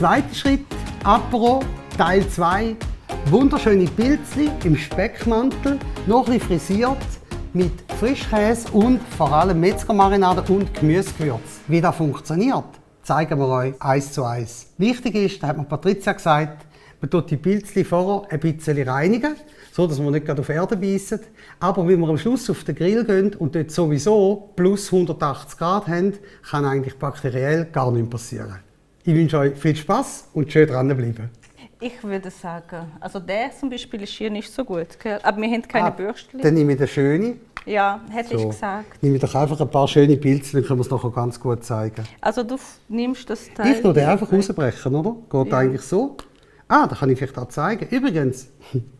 Zweiter Schritt, Apero, Teil 2. Wunderschöne Pilzli im Speckmantel, noch ein bisschen frisiert, mit Frischkäse und vor allem Metzgermarinade und Gemüsegewürz. Wie das funktioniert, zeigen wir euch 1:1. Wichtig ist, da hat mir Patricia gesagt, man tut die Pilzli vorher ein bisschen reinigen, so dass wir nicht gerade auf Erde beißen. Aber wenn wir am Schluss auf den Grill gehen und dort sowieso plus 180 Grad haben, kann eigentlich bakteriell gar nichts passieren. Ich wünsche euch viel Spaß und schön dranbleiben. Ich würde sagen, also der zum Beispiel ist hier nicht so gut, gell? Aber wir haben keine Bürstchen. Dann nehme ich den schönen. Ja, hätte ich gesagt. Nehme ich doch einfach ein paar schöne Pilze, dann können wir es nachher ganz gut zeigen. Also du nimmst das Teil... Ich tue den einfach rausbrechen, oder? Geht eigentlich so. Da kann ich vielleicht auch zeigen. Übrigens,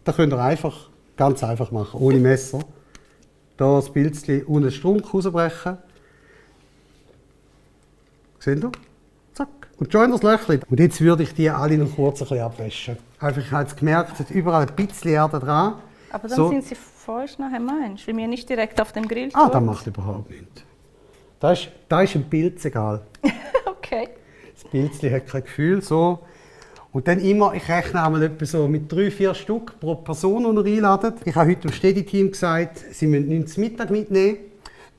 da könnt ihr einfach, ganz einfach machen, ohne Messer. Hier das Pilzchen und den Strunk rausbrechen. Seht ihr? Zack. Und schon das Löchchen. Und jetzt würde ich die alle noch kurz ein bisschen abwaschen. Einfach, ich habe jetzt gemerkt, es hat überall ein bisschen Erde dran. Aber dann sind sie falsch nachher meinst, weil wir nicht direkt auf dem Grill tun. Das macht überhaupt nichts. Da ist ein Pilz egal. Okay. Das Pilzchen hat kein Gefühl. So. Und dann immer, ich rechne einmal etwa so mit 3-4 Stück pro Person, die ihr einladet. Ich habe heute dem Steady-Team gesagt, sie müssen nichts zum Mittag mitnehmen.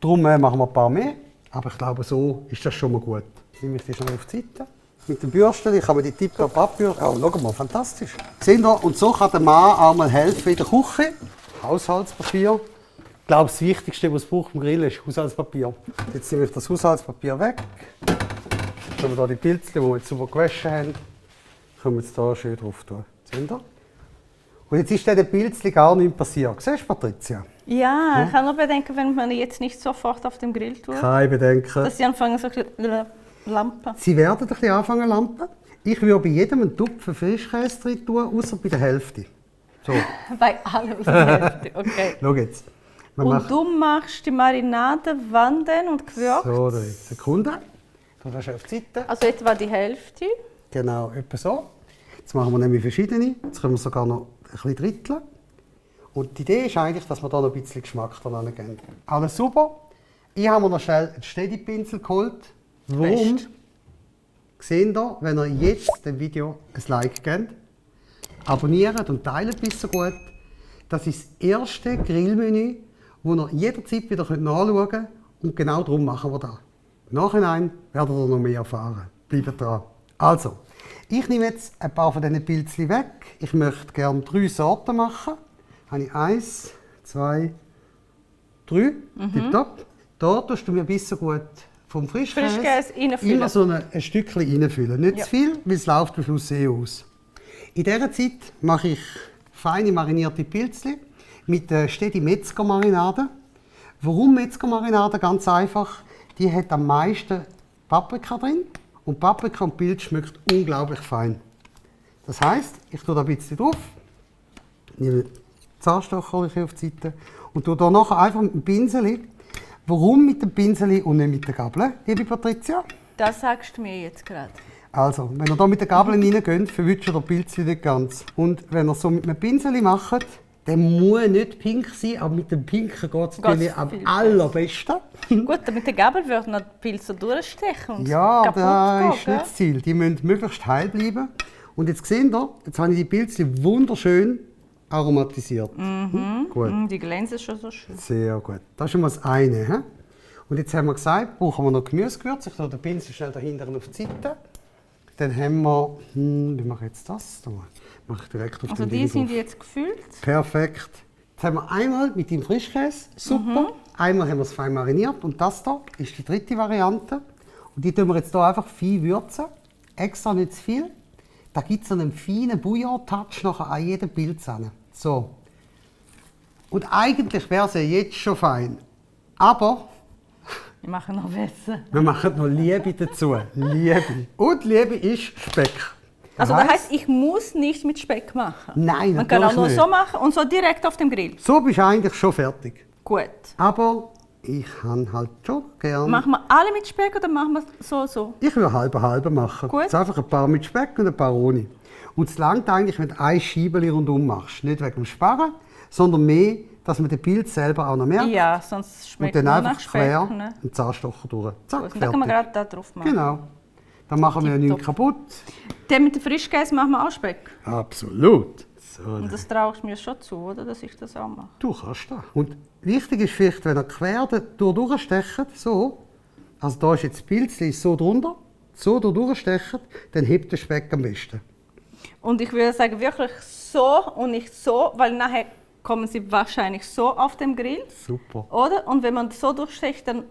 Darum machen wir ein paar mehr. Aber ich glaube, so ist das schon mal gut. Ich nehme die schon auf die Seite. Mit dem Bürsten, ich habe die tiptop abbürsten. Oh, schau mal, fantastisch. Seht ihr? Und so kann der Mann auch mal helfen in der Küche. Haushaltspapier. Ich glaube, das Wichtigste, was es braucht im Grill, ist Haushaltspapier. Jetzt nehme ich das Haushaltspapier weg. Dann können wir hier die Pilze, die wir jetzt super gewaschen haben, können wir jetzt hier schön drauf tun. Seht ihr? Und jetzt ist den Pilzchen gar nichts passiert. Siehst du, Patricia? Ja, ich habe nur bedenken, wenn man jetzt nicht sofort auf dem Grill tut. Kein Bedenken. Dass sie anfangen so ein Lampen. Sie werden ein bisschen anfangen lampen. Ich würde bei jedem einen Tupfen Frischkäse drin tun, außer bei der Hälfte. So. Bei allem aus der Hälfte, okay. Schau jetzt. Und du machst die Marinade wann denn und gewürzt? So, da ist Sekunde. Da hast du auf die Seite. Also etwa die Hälfte? Genau, etwa so. Jetzt machen wir nämlich verschiedene. Jetzt können wir sogar noch ein bisschen dritteln. Und die Idee ist eigentlich, dass wir da noch ein bisschen Geschmack dran geben. Alles super. Ich habe mir noch schnell einen Steady-Pinsel geholt. Warum? Seht ihr, wenn ihr jetzt dem Video ein Like gebt, abonniert und teilt bis so gut. Das ist das erste Grillmenü, das ihr jederzeit wieder nachschauen könnt. Und genau darum machen wir das. Im Nachhinein werdet ihr noch mehr erfahren. Bleibt dran. Also, ich nehme jetzt ein paar von diesen Pilzchen weg. Ich möchte gerne 3 Sorten machen. Da habe ich 1, 2, 3. Tipptopp. Da tust du mir ein bisschen gut vom Frischkäse reinfüllen. Immer so ein Stückchen reinfüllen. Nicht zu viel, weil es läuft am Schluss aus. In dieser Zeit mache ich feine marinierte Pilzchen mit der Steady Metzgermarinade. Warum Metzgermarinade? Ganz einfach. Die hat am meisten Paprika drin. Und Paprika und Pilz schmeckt unglaublich fein. Das heisst, ich tue da ein bisschen drauf, nehme Zahnstocher auf die Seite und tue da nachher einfach mit dem Pinsel. Warum mit dem Pinsel und nicht mit der Gabel, liebe Patricia? Das sagst du mir jetzt gerade. Also, wenn ihr hier mit der Gabel reingeht, verwünscht ihr den Pilz nicht ganz. Und wenn ihr so mit einem Pinsel macht, der muss nicht pink sein, aber mit dem Pinken geht es natürlich am allerbesten. Gut, mit der Gabel würde noch die Pilze durchstechen und ja, kaputt das ist gehen, nicht das Ziel. Die müssen möglichst heil bleiben. Und jetzt seht ihr, jetzt habe ich die Pilze wunderschön aromatisiert. Gut. Die glänzen schon so schön. Sehr gut. Das ist schon mal das eine. He? Und jetzt haben wir gesagt, brauchen wir noch Gemüsegewürze. Ich tue den Pinsel schnell dahinter auf die Seite. Dann haben wir, wie mache ich jetzt das? Da mache ich direkt auf Also den die Ding sind drauf. jetzt gefüllt. Perfekt. Jetzt haben wir einmal mit dem Frischkäse, super. Einmal haben wir es fein mariniert und das hier ist die dritte Variante. Und die tun wir jetzt hier einfach fein würzen. Extra nicht zu viel. Da gibt es einen feinen Bouillon-Touch nachher an jedem Pilz hin. So. Und eigentlich wäre es ja jetzt schon fein. Aber Wir machen noch besser. wir machen noch Liebe dazu. Liebe. Und Liebe ist Speck. Also das heisst, ich muss nicht mit Speck machen? Nein, man kann auch nur nicht. so machen und so direkt auf dem Grill? So bist du eigentlich schon fertig. Gut. Aber ich habe halt schon gern. Machen wir alle mit Speck oder machen wir es so? Ich würde halbe machen. Gut. Jetzt einfach ein paar mit Speck und ein paar ohne. Und es langt eigentlich, wenn du ein Scheibeli rundum machst. Nicht wegen dem Sparen, sondern mehr, dass man den Pilz selber auch noch merkt. Ja, sonst schmeckt und es dann nur einfach nach Speck. quer Ne? einen Zahnstocher durch. Zack, Gut, und dann kann man fertig. gerade da drauf machen. Genau. Dann machen wir ja nichts kaputt. Den mit dem Frischkäse machen wir auch Speck. Absolut. So, Und das traust du mir schon zu, oder? Dass ich das auch mache. du kannst das. Und wichtig ist vielleicht, wenn ihr quer durchstecht, so, also da ist jetzt das Pilzchen so drunter, so durchstecht, dann hebt der Speck am besten. Und ich würde sagen, wirklich so und nicht so, weil nachher kommen sie wahrscheinlich so auf dem Grill, Super. oder? Und wenn man so durchstecht, dann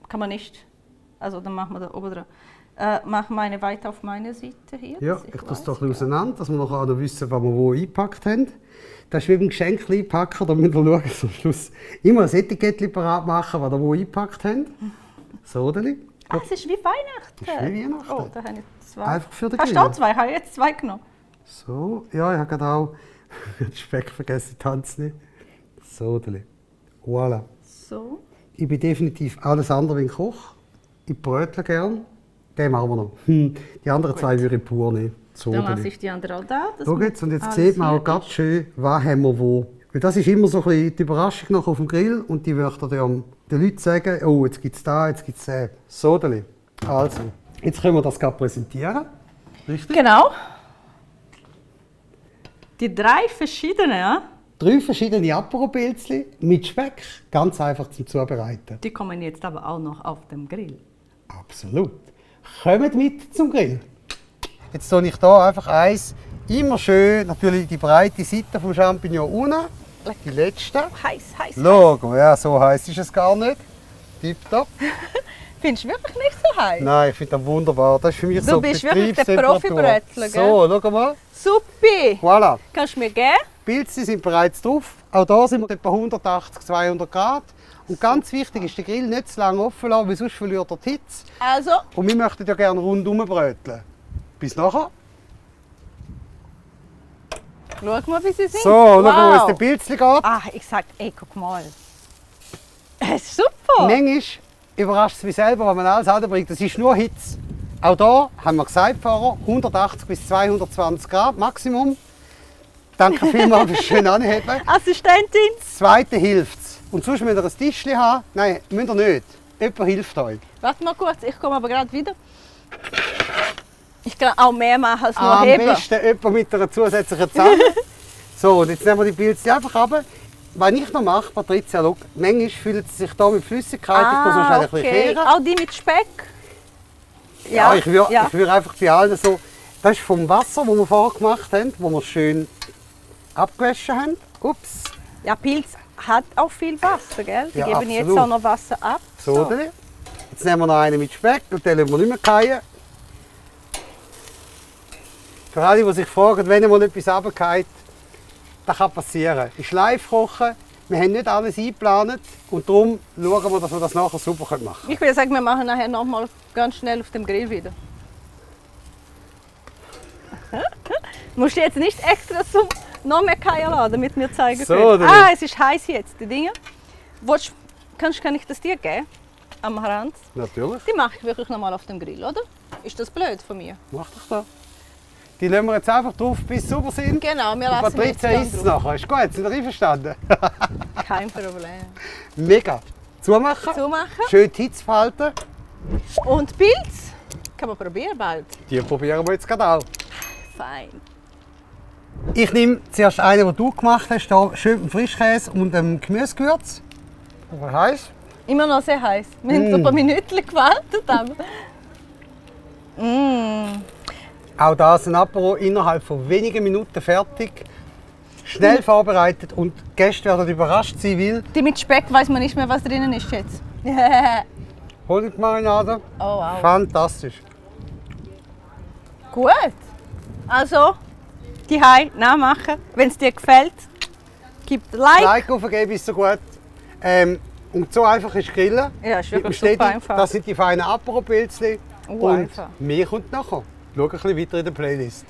kann man nicht. Also dann machen wir da oben dran. Machen wir eine weiter auf meine Seite hier. Ja, dass ich tue es weiss, doch ein bisschen auseinander, dass wir nachher auch noch wissen, was wir wo eingepackt haben. Das ist wie beim Geschenk einpacken, da müsst ihr schauen, zum Schluss immer ein Etikett parat machen, was ihr wo eingepackt habt. So, Odeli. Ah, es ist wie Weihnachten. Das ist wie Weihnachten. Oh, da habe ich zwei. Einfach für den Hast du Grill. auch zwei? Ich habe jetzt zwei genommen. So, ja, ich habe gerade auch den Speck vergessen, tanz nicht. So, Odeli. Voilà. So. Ich bin definitiv alles andere wie ein Koch. Ich brötle gern. Den machen wir noch. Die anderen zwei würde ich pur nehmen. So, Dann lasse Odeli. ich die andere auch da. dass Schau man jetzt, und jetzt alles sieht man hier auch ganz schön, was haben wir wo. Weil das ist immer so ein bisschen die Überraschung noch auf dem Grill und die möchten dann den Leuten sagen, oh, jetzt gibt es da, jetzt gibt es das. So, Odeli. Also, jetzt können wir das gerade präsentieren. Richtig? Genau. Die drei verschiedenen, ja, 3 verschiedene Aperopilzli mit Speck, ganz einfach zum Zubereiten. die kommen jetzt aber auch noch auf dem Grill. Absolut. Kommt mit zum Grill. Jetzt tue ich hier einfach eins, immer schön, natürlich die breite Seite vom Champignon unten, die letzte. Heiß, heiß. Logo, ja, so heiß ist es gar nicht. Tipptopp. Findest du wirklich nicht so heiß? Nein, ich finde das wunderbar. Das ist für mich Du so bist wirklich der Betriebstemperatur. Profi-Brötler, gell? So, schau mal. Supi! Voilà. Kannst du mir geben? Die Pilze sind bereits drauf. Auch hier sind wir etwa 180, 200 Grad. Und ganz wichtig ist, den Grill nicht zu lange offen lassen, weil sonst verliert er die Hitze. Also, Und wir möchten ja gerne rundum bröteln. Bis nachher. schau mal, wie sie sind. So, schau mal, wo es den Pilzli geht. Ah, ich sag, ey, guck mal. Es ist super! Manchmal überrascht es mich selber, wenn man alles anbringt. Das ist nur Hitze. Auch hier haben wir gesagt, vorher, 180 bis 220 Grad Maximum. Danke vielmals fürs schön anheben. Assistentin! Das Zweite hilft es. Und sonst müsst ihr ein Tischchen haben. Nein, müsst ihr nicht. Jemand hilft euch. Warte mal kurz, ich komme aber gerade wieder. Ich kann auch mehr machen als nur Am heben. besten jemand mit einer zusätzlichen Zange. So, und jetzt nehmen wir die Pilze einfach runter. Was ich noch mache, Patricia, schau, manchmal füllen sie sich hier mit Flüssigkeit. Ich muss ein bisschen kehren. Auch die mit Speck? Ja, ich würde ja. einfach bei allen so. Das ist vom Wasser, das wir vorher gemacht haben, wo wir schön abgewaschen haben. Ups. Ja, Pilz hat auch viel Wasser, gell? Die Ja, geben jetzt absolut. auch noch Wasser ab. So, Odeli. Jetzt nehmen wir noch einen mit Speck und den lassen wir nicht mehr fallen. Für alle, die sich fragen, wenn mal etwas runterfällt, das kann passieren. Es ist Live-Kochen, wir haben nicht alles eingeplant und darum schauen wir, dass wir das nachher super machen können. Ich würde sagen, wir machen nachher noch mal ganz schnell auf dem Grill wieder. Musst du jetzt nicht extra zum noch mehr Kaya lassen, damit wir zeigen So, können. oder? Es ist heiß jetzt, die Dinge. Kann ich das dir geben? Am Rand? Natürlich, Die mache ich wirklich noch mal auf dem Grill, oder? Ist das blöd von mir? mach doch das. Die lassen wir jetzt einfach drauf, bis sie sauber sind. Genau, wir Und lassen jetzt Patricia isst es nachher. Ist gut, sind ihr einverstanden? Kein Problem. Mega. Zumachen. Zumachen. Schön die Hitze behalten. Und Pilz? Kann man probieren bald. Die probieren wir jetzt gerade auch. Fein. Ich nehme zuerst einen, den du gemacht hast, hier schön mit dem Frischkäse und dem Gemüsegewürz. Was heiß? Immer noch sehr heiß. Wir haben so ein paar Minuten gewartet. Aber. Auch das ein Apero innerhalb von wenigen Minuten fertig. Schnell vorbereitet und die Gäste werden überrascht sein, weil Die mit Speck weiß man nicht mehr, was drinnen ist jetzt. Honigmarinade. Oh wow. Fantastisch. Gut. Also, die nachmachen. Wenn es dir gefällt, gib ein Like. Like aufgeben ist so gut. Und so einfach ist Grillen. Ja, ist Mit dem wirklich Stedi. super einfach. Das sind die feinen Apero-Pilzli. Und Einfach. mehr kommt nachher. Schau ein bisschen weiter in der Playlist.